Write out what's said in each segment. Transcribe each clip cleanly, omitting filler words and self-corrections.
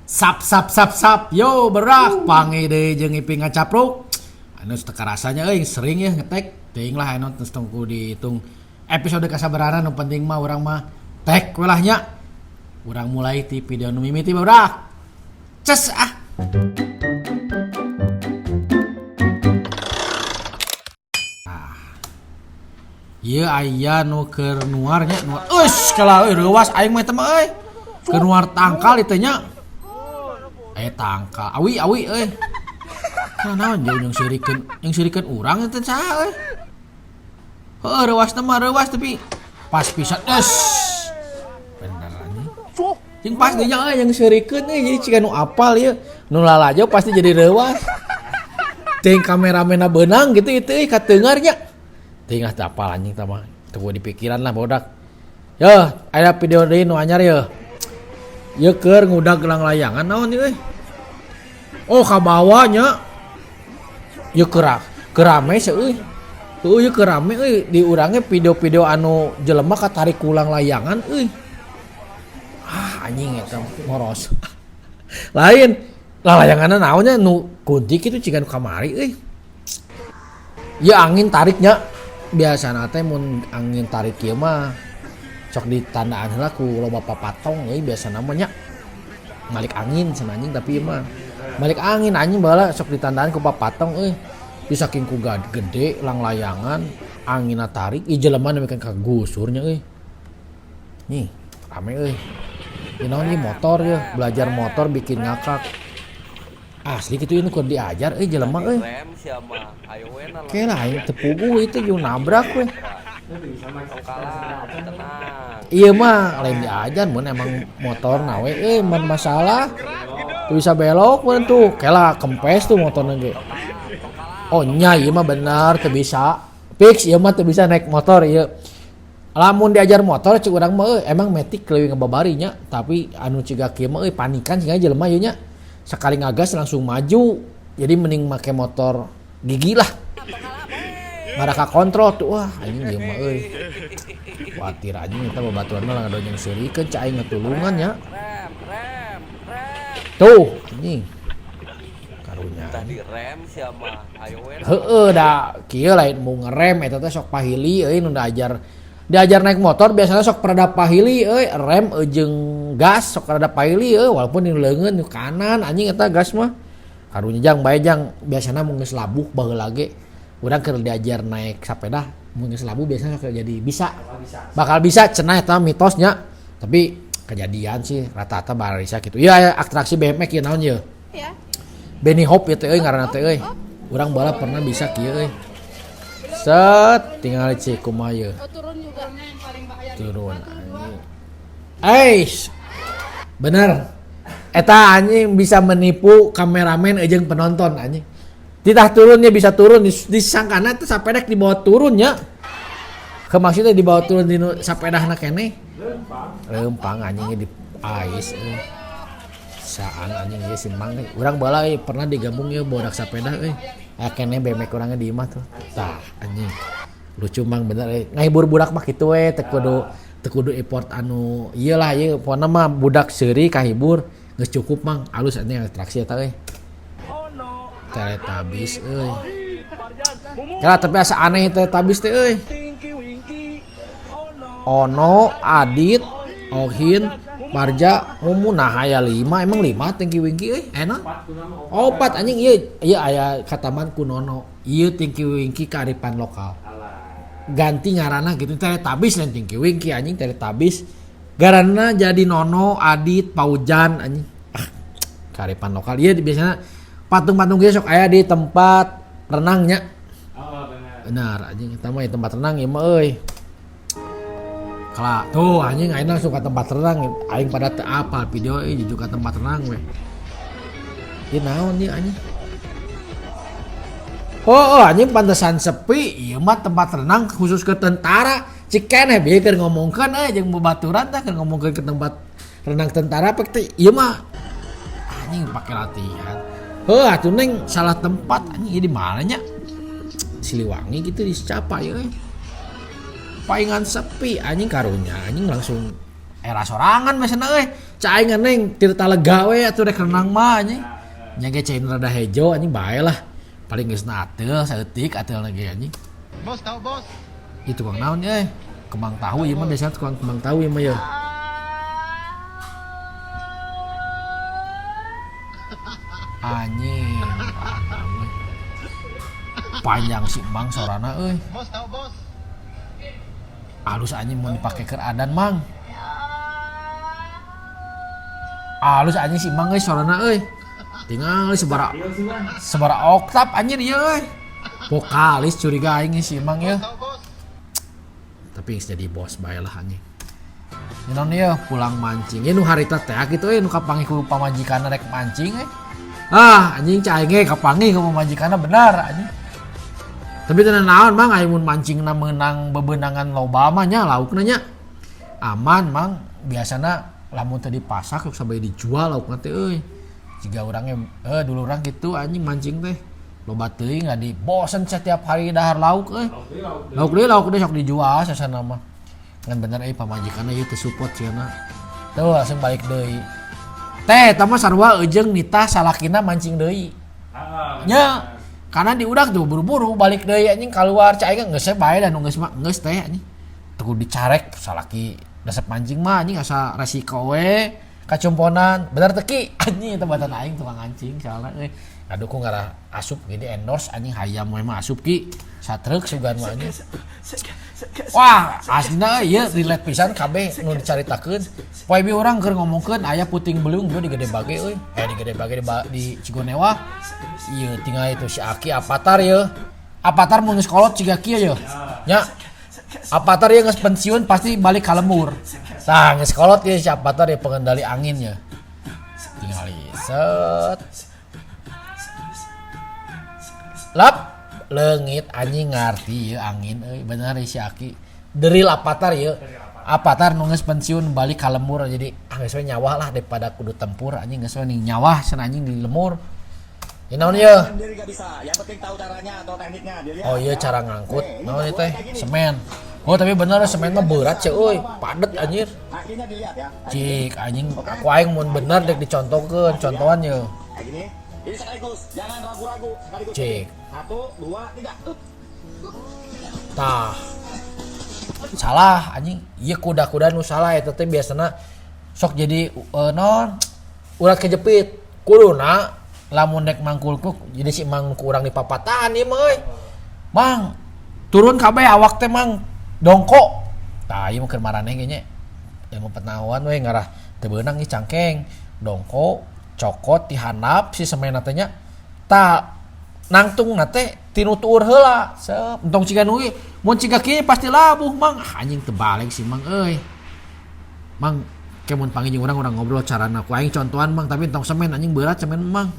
Sap sap sap sap yo berak panggih deui jeung Iping ngacapruk. Anu teu karasanya euy sering ya ngetek teuing lah anu geus tong kudu dihitung episode kasabarana nu penting mah urang mah tek we lah nya. Urang mulai ti video nu mimiti barudak. Ces ah. Ieu aya nu keur nuar nya, nuar. Eush kalah euy reuwas aing mah eta mah euy. Keur nuar tangkal ieu teh nya. Aya tangkal, awi awi euy. Nah, naon jeung jeung seurikeun, jeung seurikeun urang eta saha euy. Heueuh reuwasna mah reuwas tapi pas pisan eus. Bener anjing. Jeung pas dinya euy jeung seurikeun euy jadi ciga nu apal ieu. Nu lalajo pasti jadi reuwas. Teuing kameramenna beunang gitu ieu teh euy kateungar nya. Teuing lah teu apal anjing tah mah. Teu di pikiran lah bodak. Yeuh, aya video deui nu anyar yeuh. Ieu keur ngudag gelang layangan naon ieu euy. Oh kabawa nya. Ieu keur keur rame seueuh. Heueuh ieu keur rame euy di urang ge video-video anu jelema katarik ku ulang layangan euy. Ah anjing eta moros. Lain lalayanganna naon nya nu kunti kitu ciga nu kamari euy. Ieu angin tariknya biasana teh mun angin tarik kieu mah sok ditandaan heula ku loba papatong euy biasana mah nya. Malik angin cenah anjing tapi ieu mah malik angin anjing baheula sok ditandaan ku papatong euy. Di saking ku gede langlayangan anginna tarik ieu jelema nepi ka kagusur nya euy. Nih rame euy. Ieu naon ieu motor yeuh, belajar motor bikin ngakak. Asli kitu ieu nu keur diajar euy jelema euy. Oke lah aing teu puguh itu jeung nabrak we. Ieu mah lain diajar mun emang motorna we euy mun masalah teu bisa belok mun tuh kela kempes tuh motorna ge. Oh nya ieu mah bener teu bisa. Fix ieu mah teu bisa naik motor ieu. Lamun diajar motor cek urang mah euy emang metik leuwih ngababari nya tapi anu ciga kieu mah euy panikan ciga jelema ieu nya. Sekali ngagas langsung maju. Jadi mending make motor gigi lah. Ngaraka kontrol tuh wah anjing ieu mah euy. Kuatir anjing eta babaturan mah ngadoan jeung seurikeun cai aing ngetulungan nya. Tuh anjing. Karunya. Heueuh da kieu lain mau ngerem eta teh sok pahili euy nu diajar. Diajar naik motor biasanya sok rada pahili euy rem jeung gas sok rada pahili euy walaupun di leungeun di kanan anjing eta gas mah. Karunya jang bae jang biasana mun geus labuh baheula ge urang keur diajar naik sepeda mun geus labuh biasana sok jadi bisa. Bakal bisa cenah eta mitosnya. Tapi kejadian sih rata-rata barisa kitu. Ieu aya atraksi BMX ieu naon ieu? Benny Hop ieu teh euy ngaranna teh euy. Urang baheula pernah bisa kieu euy. Set tinggal cik kumaha ieu. Turun anjing. Eish. Bener. Eta anjing bisa menipu kameramen jeung penonton anjing. Titah turunnya bisa turun disangkana teh sapedek dibawa turunnya. Ke maksudnya dibawa turun di sapedahna keneh. Leumpang anjing di ais euy. Saan anjing ieu si Mang teh. Urang baheula euy pernah digabung ieu bodak sapeda euy. Aya keneh bemek urangnya di imah tuh. Tah anjing. Lucu Mang bener euy. Ngahibur budak mah kitu we teu kudu effort anu ieu lah ieu pokona mah budak seuri kahibur geus cukup Mang. Alus anjing atraksi eta euy. Teletubbies euy. Kira tapi asa aneh Teletubbies teh euy. Ono, Adit, Ohin, Parja, Mumu nah aya 5 emang 5 Tinky Winky euy enak. Opat anjing ieu ieu aya kataman ku Nono. Ieu Tinky Winky kearifan lokal. Ganti ngaranna gitu Teletubbies lain Tinky Winky anjing Teletubbies. Garanna jadi Nono, Adit, Paujan anjing. Ah, kearifan lokal ieu biasana patung-patung ieu sok aya di tempat renangnya. Oh, benar. Benar anjing eta mah tempat renang ieu mah euy. Kala tuh anjing aing langsung ke tempat renang aing pada teu apal video euy jujuk ka tempat renang we. Ieu naon ieu anjing? Oh, oh anjing pantesan sepi ieu mah tempat renang khusus ke tentara. Cik keneh bieu keur ngomongkeun euy jeung babaturan tah keur ngomongkeun ke tempat renang tentara pek teh ieu mah anjing pake latihan. Heuh atuh neng salah tempat anjing ieu di mana nya? Siliwangi gitu di Secapa ieu euy. Paingan sepi anjing karunya anjing langsung era sorangan biasana euy. Cai neng tirta lega we atuh rek renang mah anjing. Nya ge cai rada hejo anjing bae lah. Paling geus na ateul saeutik ateulna ge anjing. Bos tahu bos. Ieu tukang naon euy? Kembang tahu ieu mah biasana tukang kembang tahu ieu mah yeuh. Anjing. Panjang si Mang sorana euy. Bos tahu bos. Alus anjing mun dipake keur adan Mang. Alus anjing si Mang euy sorana euy. Tinggal sebara sebara oktav anjir ieu euy. Vokalis curiga aing si Mang ieu. Tahu bos. Tapi geus jadi bos bae lah anjing. Naon ieu pulang mancing. Ieu nu harita teh kitu euy nu kapanggih ku pamajikanna rek mancing euy. Ah anjing cai ge kapanggih ku pamajikanna benar anjing. Tapi teu naon Mang aing mun mancingna meunang bebenangan loba mah nya laukna nya. Aman Mang, biasana lamun teu dipasak sok sampai dijual laukna teh euy. Jiga urang ge dulu urang kitu anjing mancing teh. Loba teuing ngadi bosen setiap hari dahar lauk euy. Lauk deui sok dijual sasana mah. Ngan bener euy pamajikanna ieu teu support cenah. Tuh langsung balik deui. Teh eta mah sarua eujeung nitah salakina mancing deui. Nya karena diudak tuh buru-buru balik deui anjing keluar cai aing geus bae da nu geus mah geus teh anjing. Tuh dicarek salaki resep mancing mah anjing asa resiko we kacumponan. Bener teu Ki? Anjing eta batan aing tukang mancing soalna euy. Aduh ku ngarah asup gini endorse anjing hayam we mah asup Ki. Satruk sugan mah anjing. Wah, aslina euy ieu relate pisan kabeh nu dicaritakeun. Poe bi urang keur ngomongkeun aya puting beliung di Gede Bage euy. Di Gede Bage di Cigonewa. Ieu tinggal itu si Aki Avatar ieu. Avatar mun geus kolot ciga kieu yeuh. Nya. Avatar ieu geus pensiun pasti balik ka lembur. Tah geus kolot ieu si Avatar ieu pengendali angin ye. Tinggal set. Lap leungit anjing ngarti ieu angin euy bener si Aki. Deril Avatar ieu. Avatar nu geus pensiun balik ka lembur jadi ah geus we nyawah lah daripada kudu tempur anjing geus we ning nyawah cenah anjing di lemur. Ieu naon ieu? Sendiri nggak bisa. Yang penting tahu caranya atau tekniknya. Dilihat. Oh iya cara ngangkut. Nih, ini Naon ieu teh? kayak gini. Semen. Oh tapi bener semen mah berat ceu euy, padet anjir. Akhirnya dilihat ya. Cik anjing aku aing mun bener dek dicontohkeun, contohan ye. Kayak gini. Ini sekaligus, jangan ragu-ragu. Sekaligus. Cik. 1, 2, 3. Up. Tah. Salah anjing. Ieu kuda-kuda nu salah eta teh biasana sok jadi non urat kejepit. Kuduna lamun dek mangkulkuk jadi si mang ku urang dipapatahan ieu mah euy. Mang, turun kabeh awak teh mang dongko. Tah ieu mah keur maraneh ge nya. Ilmu pengetahuan we ngarah teu beunang ieu cangkeng. Dongko cokot ti handap si semenna teh nya. Tah nangtungna teh tinu tuur heula. Sep, entong ciga nu ieu. Mun ciga kieu pasti labuh mang. Ah, anjing tebalik si mang euy. Mang ke mun panggil jeung urang, urang ngobrol carana ku aing contohan mang tapi entong semen anjing berat semen mang.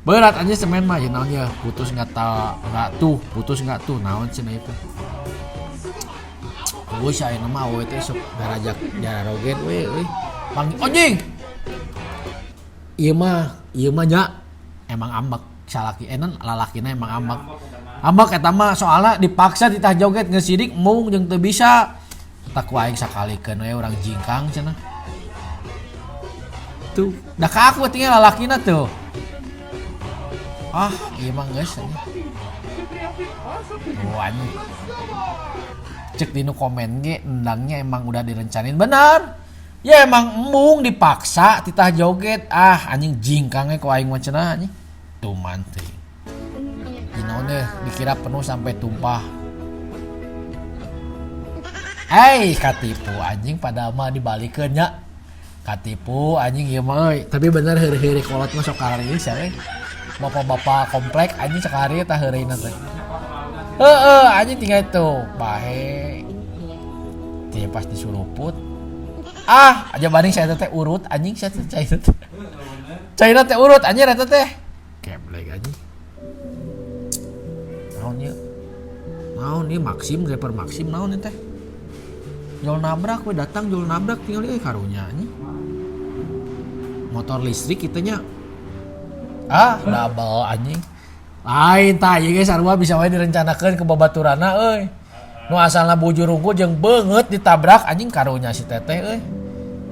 Berat anjing semen mah ya naon ya putus nggak ta nggak tuh putus nggak tuh naon cenah itu. Euy si ayeuna mah awewe teh sok garajak jararoget we euy. Panggil anjing. Ieu mah nya emang ambek salaki enan lalakina emang ambek. Ambek eta mah soalna dipaksa titah joget ngesidik mung jeung teu bisa. Tak ku aing sakalikeun we urang jingkang cenah. Tuh, da ka aku tinggal lalakina tuh. Ah, ieu mah geus anjing. Oh, anjing. Cek dinu komen ge endangnya emang udah direncanain benar. Ya emang embung dipaksa titah joget. Ah, anjing jingkangnya ku aing mah cenah anjing. Tuh manteuing. Dinaon deh dikira penuh sampai tumpah. Hei, katipu anjing padahal mah dibalikeun nya. Katipu anjing ieu mah euy. Tapi bener heureuy-heureuy kolot mah sok kararieu sia euy. Bapak-bapak komplek anjing sakari tah heureuyna teh. Heeh, anjing tinggal itu bahe. Dia pasti suruput. Ah, aja banding saya teh urut anjing saya teh cai teh. Caina teh urut anjing eta teh. Keblek anjing. Naon ieu? Naon ieu Maxim driver Maxim naon ieu teh? Jol nabrak we datang jol nabrak tinggal euy karunya anjing. Motor listrik kitu nya. Ah, double anjing. Lain tah ieu ge sarua bisa wae direncanakeun ke babaturanna euy. Nu asalna bujur unggul jeung beungeut ditabrak anjing karunya si teteh euy.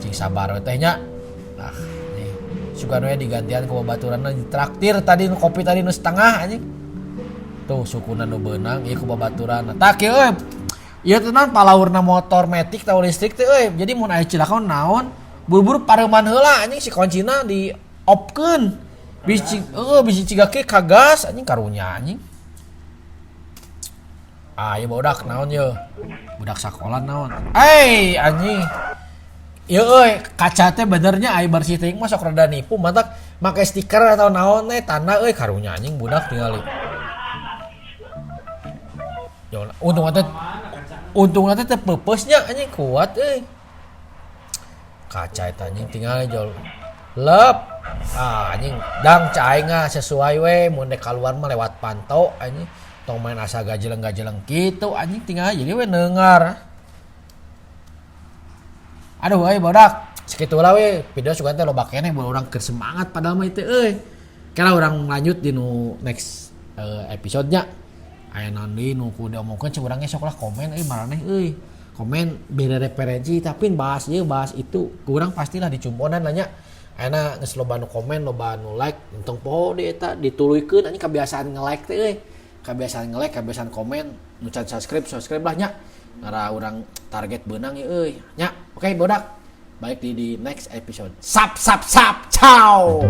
Cing sabar we teh nya. Ah, nih. Sugan we digantian ku babaturanna, ditraktir tadi nu kopi tadi nu setengah anjing. Tuh sukuna nu beunang ieu ku babaturanna. Tah kieu euy. Ieu teh naon palaurna motor metik tau listrik teh euy. Jadi mun aya cilaka naon, buru-buru pareuman heula anjing, si kuncina di opkeun. Bisi heueuh, bisi ciga kieu kagas anjing, karunya anjing. Ah, ieu budak naon ye? Budak sakola naon? Eh, anjing. Ieu euy, kaca teh benernya aya bersih teuing mah sok rada nipu, matak make stiker atau naon teh tanda euy, karunya anjing budak tingali. Ya untung teh teu peupeus nya anjing, kuat euy. Kaca eta anjing tingali jol. Lep. Ah anjing, dang cai aing sesuai we mun dek kaluar mah lewat panto anjing. Tong main asa gajeleng-gajeleng kitu anjing, tinggal jadi we neungar. Aduh euy bodak, sakitu lah we video sugan teh loba keneh buat urang keur semangat padahal mah itu euy. Kira urang lanjut di nu next episode-nya. Aya naon deui nu kudu diomongkeun cek urang ge sok lah komen euy maraneh euy. Komen beda referensi tapi bahas ieu bahas itu kurang pastilah dicumponan nanya. Ayeuna geus loba nu komen, loba nu like, untung poho di eta dituluykeun anjing kebiasaan nge-like teh euy. Kebiasaan nge-like, kebiasaan komen, nu can subscribe, subscribe lah nya. Ngara urang target beunang ieu euy. Nya, oke bodak. Balik di next episode. Sap sap sap. Ciao.